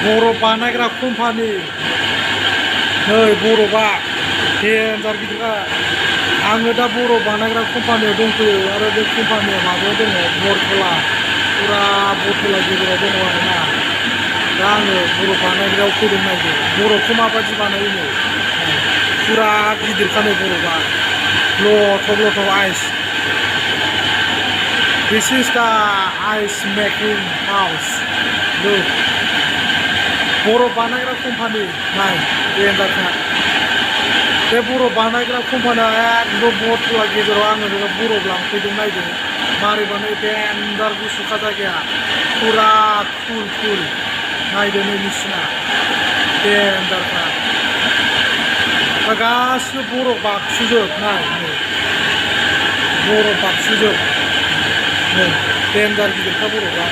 बरफ बानायग्रा कम्पानि नै बरफआ देन्जार गिदिरखा आङो दा बरफ बानायग्रा कम्पानियाव दंफैयो आरो बे कम्पानिया माबायाव दङ बरथला फुरा बरथला गेजेराव दङ आरोना दा आङो बरफ बानायग्रायाव फैदों नायदो बरफखौ माबायदि बानायो नै फुरा गिदिरखानो बरफआ लथब लथब ice This is the ice making house. Look. बरफ बानायग्रा कम्पानि नाय देन्जारखा बे बरफ बानायग्रा कम्पानिया एकदम बरथला गेजेराव आङो नोङो बरफ लांफैदों नायदो मारै बानायो देन्जार गुसुखा जायगाया फुरा कुल नायदो नै मेसिना देन्जारखा दा गासिबो बरफ बाक्सुजोब नाय बरफ बाक्सुजोब देन्जार गिदिरखा बरफआ